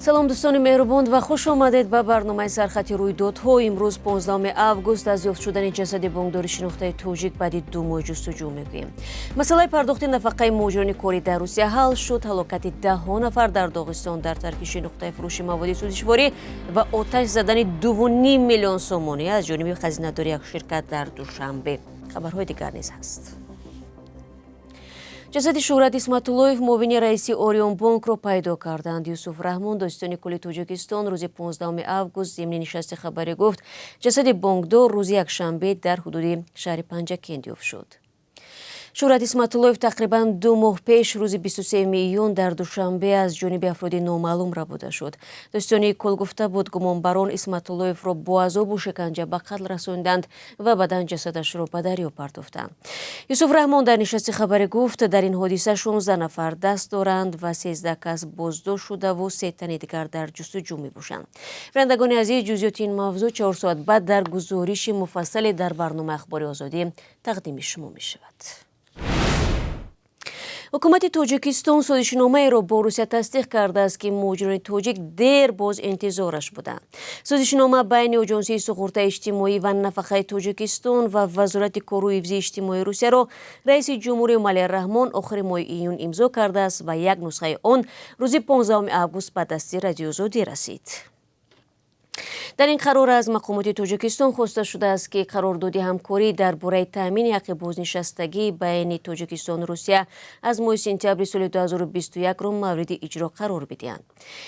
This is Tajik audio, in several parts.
Салом, дӯстони меҳрубон, ва хуш омадед ба барномаи сархати рӯйдодҳо. Имрӯз, 15 август, аз ёфт шудани ҷасади бонкдори шинохтаи тоҷик баъди 2 моҳ ҷустуҷӯ мегӯем. Масъалаи пардохти нафақаи муҳоҷирони корӣ дар Русия ҳал шуд. Ҳалокати даҳҳо нафар дар Доғистон дар таркиши нуқтаи фурӯши маводи сӯзишворӣ ва оташ задани 2,5 миллион сомонӣ аз ҷониби хазинадори як ширкат дар Душанбе. Хабарҳои дигар низ ҳаст. Ҷасади Шӯҳрат Исматуллоев, муовини раиси Орионбонкро пайдо карданд. Юсуф Раҳмон, додситони кулли Тоҷикистон, рӯзи 15 август зимни нишасти хабарӣ гуфт, ҷасади бонкдор рӯзи якшанбе дар ҳудуди шаҳри Панҷакент ёфт шуд. Шӯҳрат Исматуллоев тақрибан 2 моҳ пеш, рӯзи 23 июн, дар Душанбе аз ҷониби афроди номаълум рабуда шуд. Додситонии кул гуфта буд, гумонбарон Исматуллоевро бо азобу шиканҷа ба қатл расонданд ва баъдан ҷасадашро ба дарё партофтанд. Юсуф Раҳмон дар нишасти хабарӣ гуфт, дар ин ҳодиса 16 нафар даст доранд ва 13 кас боздошт шудаву се тани дигар дар ҷустуҷӯ мебошанд. Бинандагони азиз, ҷузъиёти ин мавзӯъ 4 соат баъд дар гузориши муфассале дар барномаи Ахбори Озодӣ тақдими шумо мешавад. Ҳукумати Тоҷикистон созишномаеро бо Русия тасдиқ кардааст, ки муҳоҷирони тоҷик дер боз интизораш буданд. Созишнома байни Оҷонсии суғуртаи иҷтимоӣ ва нафақаи Тоҷикистон ва Вазорати кору ҳифзи иҷтимоии Русияро раиси ҷумҳури Эмомалӣ Раҳмон охири моҳи июн имзо кардааст ва як нусхаи он рӯзи 15 август ба дасти Радиоозодӣ расид. Дар ин қарор аз мақомоти Тоҷикистон хоста шудааст, ки қарордоди ҳамкорӣ дар бораи таъмини ҳаққи бознишастагӣ байни Тоҷикистону Русия аз моҳи сентябри соли 2021-ро мавриди иҷро қарор бидиҳанд.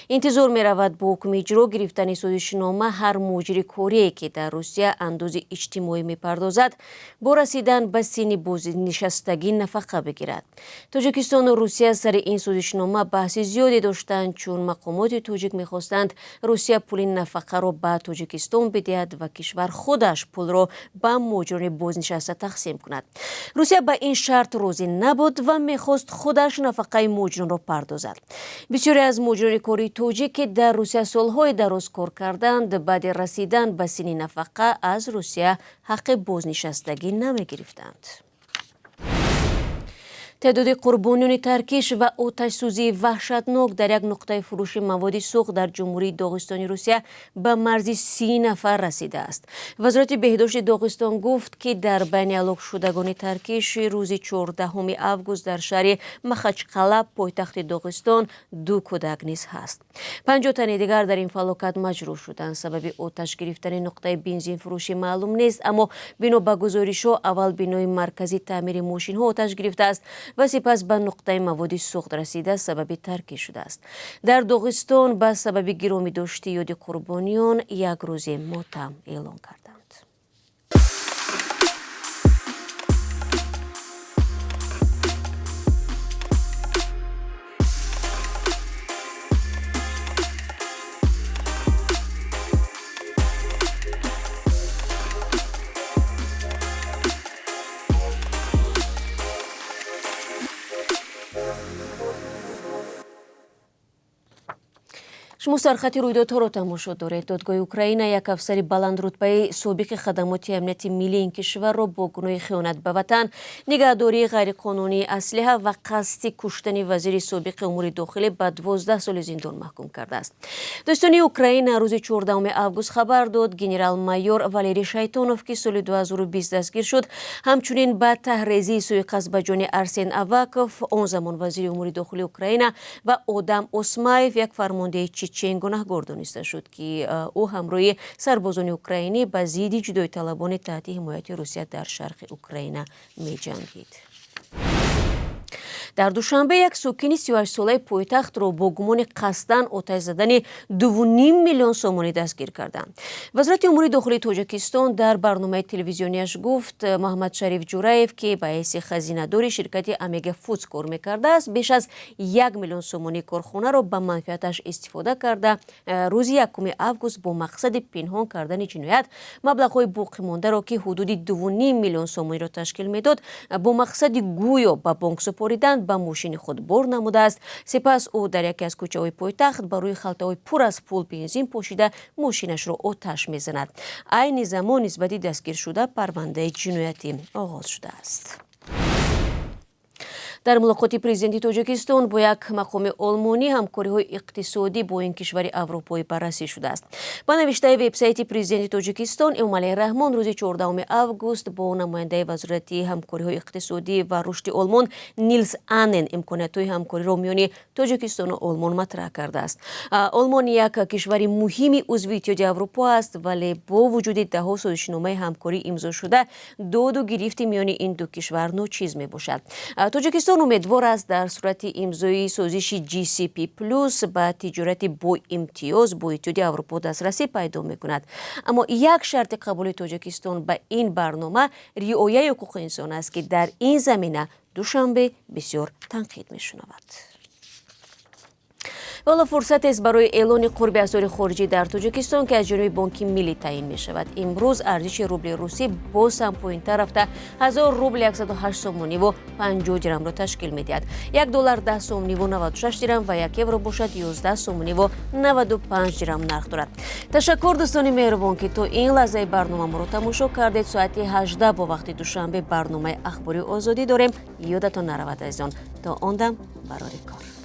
Интизор меравад, бо ҳукми иҷро гирифтани созишнома ҳар муҳоҷири корие, ки дар Русия андози иҷтимоӣ мепардозад, бо расидан ба синни бознишастагӣ нафақа бигирад. Тоҷикистону Русия сари ин созишнома баҳси зиёде доштанд, чун мақомоти тоҷик мехостанд Русия пули нафақаро ба Тоҷикистон бидиҳад ва кишвар худаш пулро ба муҳоҷирони бознишаста тақсим кунад. Русия ба ин шарт розӣ набуд ва мехост худаш нафақаи муҳоҷиронро пардозад. Бисёре аз муҳоҷирони кории тоҷик, ки дар Русия солҳои дароз кор карданд, баъди расидан ба синни нафақа аз Русия ҳаққи бознишастагӣ намегирифтанд. Теъдоди қурбониёни таркиш ва оташсӯзии ваҳшатнок дар як нуқтаи фурӯши маводи сӯхт дар Ҷумҳурии Доғистони Русия ба марзи 30 нафар расидааст. Вазорати беҳдошти Доғистон гуфт, ки дар байни ҳалокшудагони таркиши рӯзи 14 август дар шаҳри Махачқала, пойтахти Доғистон, ду кӯдак низ ҳаст. 50 тани дигар дар ин фалокат маҷрӯҳ шуданд. Сабаби оташ гирифтани нуқтаи бензинфурӯшӣ маълум нест, аммо бино ба гузоришҳо, аввал бинои маркази таъмири мошинҳо оташ гирифтааст ва сипас ба нуқтаи маводи сӯхт расида сабаби таркиш шудааст. Дар Доғистон ба сабаби гиромӣ дошти ёди қурбониён як рӯзи мотам эълон карданд. Шумо сархати рӯйдодҳоро тамошо доред. Додгоҳи Украина як афсари баландрутбаи собиқи хадамоти амнияти миллии ин кишварро бо гуноҳи хиёнат ба ватан, нигаҳдории ғайриқонунии аслиҳа ва қасди куштани вазири собиқи умури дохилӣ ба 12 соли зиндон маҳкум кардааст. Додситонии Украина рӯзи 14 август хабар дод, генерал-майор Валерий Шайтонов, ки соли 2020 дастгир шуд, ҳамчунин ба таҳрезии сӯиқасд ба ҷони Арсен Аваков, он замон вазири умури дохилии Украина, ва Одам Осмаев, як фармондеҳи чечен, гунаҳгор дониста шуд, ки ӯ ҳамроҳи сарбозони украинӣ ба зидди ҷудоиталабони таҳти ҳимояти Русия дар шарқи Украина меҷангид. Дар Душанбе як сокини 38-солаи пойтахтро бо гумони қасдан оташ задани 2,5 миллион сомонӣ дастгир карданд. Вазорати умури дохилии Тоҷикистон дар барномаи телевизионияш гуфт, Муҳаммадшариф Ҷураев, ки ба ҳайси хазинадори ширкати Омега Фудс кор мекардааст, беш аз 1 миллион сомонии корхонаро ба манфиаташ истифода карда, рӯзи 1 август бо мақсади пинҳон кардани ҷиноят маблағҳои боқимондаро, ки ҳудуди 2,5 миллион сомониро ташкил медод, бо мақсади гӯё ба бонк супоридан ба мошини худ бор намудааст. Сипас ӯ дар яке аз кӯчаҳои пойтахт ба рӯи халтаҳои пур аз пул бензин пошида, мошинашро оташ мезанад. Айни замон нисбати дастгиршуда парвандаи ҷиноятӣ оғоз шудааст. Дар мулоқоти президенти Тоҷикистон бо як мақоми олмонӣ ҳамкориҳои иқтисодӣ бо ин кишвари аврупоӣ баррасӣ шудааст. Ба навиштаи вебсайти президенти Тоҷикистон, Эмомалӣ Раҳмон рӯзи 14 август бо намояндаи Вазорати ҳамкориҳои иқтисодӣ ва рушди Олмон Нилс Аннен имкониятҳои ҳамкориро миёни Тоҷикистону Олмон матраҳ кардааст. Олмон як кишвари муҳими узви Иттиҳоди Аврупо аст, вале бо вуҷуди даҳҳо созишномаи ҳамкорӣ имзошуда, доду гирифти миёни ин ду кишвар ночиз мебошад. Тоҷикистон умедвор аст, дар сурати имзои созиши GCP плюс ба тиҷорати боимтиёз бо Иттиҳоди Аврупо дастрасӣ пайдо мекунад. Аммо як шарти қабули Тоҷикистон ба ин барнома риояи ҳуқуқи инсон аст, ки дар ин замина Душанбе бисёр танқид мешунавад. Ҳоло фурсатест барои эълони қурби асъори хориҷӣ дар Тоҷикистон, ки аз ҷониби Бонки Миллӣ таъин мешавад. Имрӯз арзиши рубли русӣ боз ҳам поинтар рафта, 1000 рубл 108 сомониву 50 дирамро ташкил медиҳад. 1 доллар 10 сомониву 96 дирам ва 1 евро бошад, 11 сомониву 95 дирам нарх дорад. Ташаккур, дӯстони меҳрубон, ки то ин лаҳзаи барнома моро тамошо кардед. Соати 18 бо вақти Душанбе барномаи Ахбори Озодӣ дорем. Ёдатон наравад, азизон. То он дам барори кор.